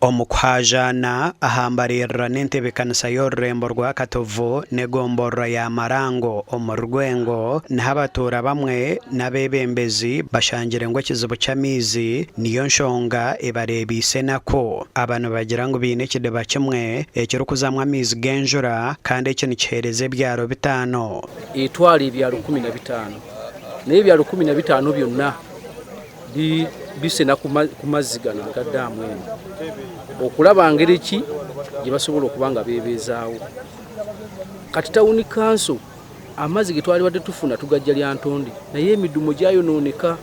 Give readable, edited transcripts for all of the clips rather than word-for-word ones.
Omu kuhaajaana aha mbaririra n'entebeekanisa y'orurembo rwa Katovu n'egomborora ya Marango omuri Rwengo, niho abatuura bamwe n'abeebembezi bashangire ngu ekizibu ky'amaizi niyo nshonga ebareebeise enaku. Aba nibagira ngu baine ekidiba kimwe ekirikuzamu amaizi g'enjura kandi eki nikiheereza ebyaro bitaano. Etwara ebyaro 15 naye ebyaro 15 byona bisena ku mazzi gano aga ddaamu eno okulaba ngeri ki gye basobola okuba nga beebeezaawo. Kati tawuni kanso amazzi ge twalibadde tufuna tugajja Lyantonde naye emidumu gyayonooneka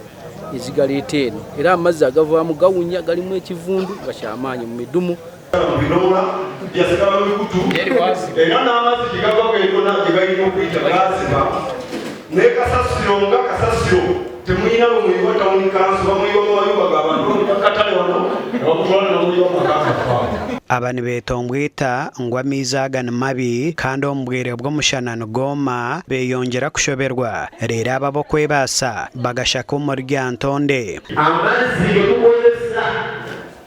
ezigaleeta eno era amazzi agavaamu gawunya galimu ekivundu nga kyamaanyi mu midumu. Mu bidomola byasigala mu bikutu era n'amazzi gye gava bwegona gye galina okuyita gaaziba. Ne kasasiro nga kasasiro temulina lwe muyiwa tawuni kanso bamuyiwa mu mayumba g'abantu bamujja ku katale wano ne bamutwala ne bamuyiwa mu maka gaffe ago. Aba nibeetombwita ngu amaizi aga ni mabi kandi omu bwire bw'omushana nigooma, beeyongyera kushoberwa. Reero abo ab'okwebaasa bagashaka omuri Lyantonde. Amazzi getukozesa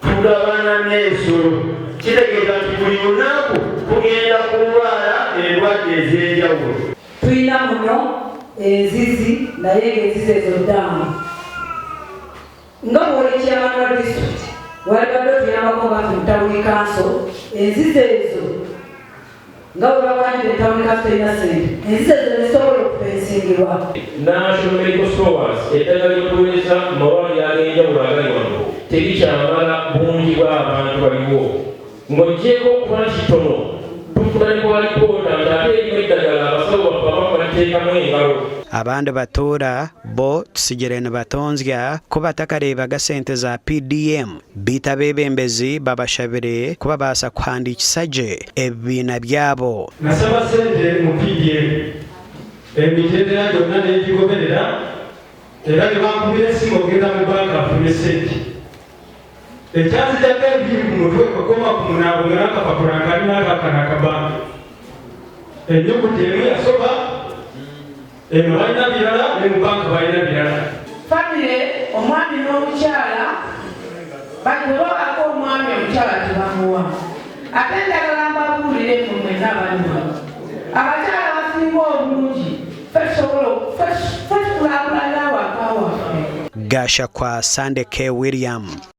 Tugabana n'ensolo kitegeeza nti buli lunaku tugenda kulwala endwadde ez'enjawulo. Tulina muno enzizi naye nga enzizi ezo ddaamu. Nga bw'oli chairman wa disitulikiti waalibadde otuyambako nga ffe mu tawuni kanso enzizi ezo Nga bwe bakwanidde tawuni kanso terina ssente, enzizi ezo ne zisobola okufensingibwa. National Medical Stores, eddagala lye tuweereza mu malwaliro ag'enjawulo agali wano terikyamala bungi bw'abantu baliwo. Ng'oggyeeko okuba nti ttono, tufuna ne ku alipoota nti ate erimu eddagala abasawo baffe abamu baliteekamu engalo. Abandi batuura bo tutsigire nibatonzya ku batakareebaga sente za PDM. Beitu abeebembezi babashabire kubabaasa kuhandiikisa gye ebibiina byabo. Nasaba ssente mu PDM, emitendera gyonna ne ngigoberera era ne bankubira essimu okugenda mu bbanka nfune ssente. Ekyanzigyako enviiri ku mutwe kwe koma ku munaabo nga n'akapapula nkalina akaakano aka bbanka. Ennyukuta emu yasoba. Eno balina birala ne mu banka balina birala. Famire omwami n'omukyala bwe babaako omwami omukyala tebamuwa. Ate njagala mbabuulire mmwe mwenna abali wano, abakyala abasinga obungi ffe tusobola ffe tukulaakulanya awaka waffe. Gashakwa Sunday K. William.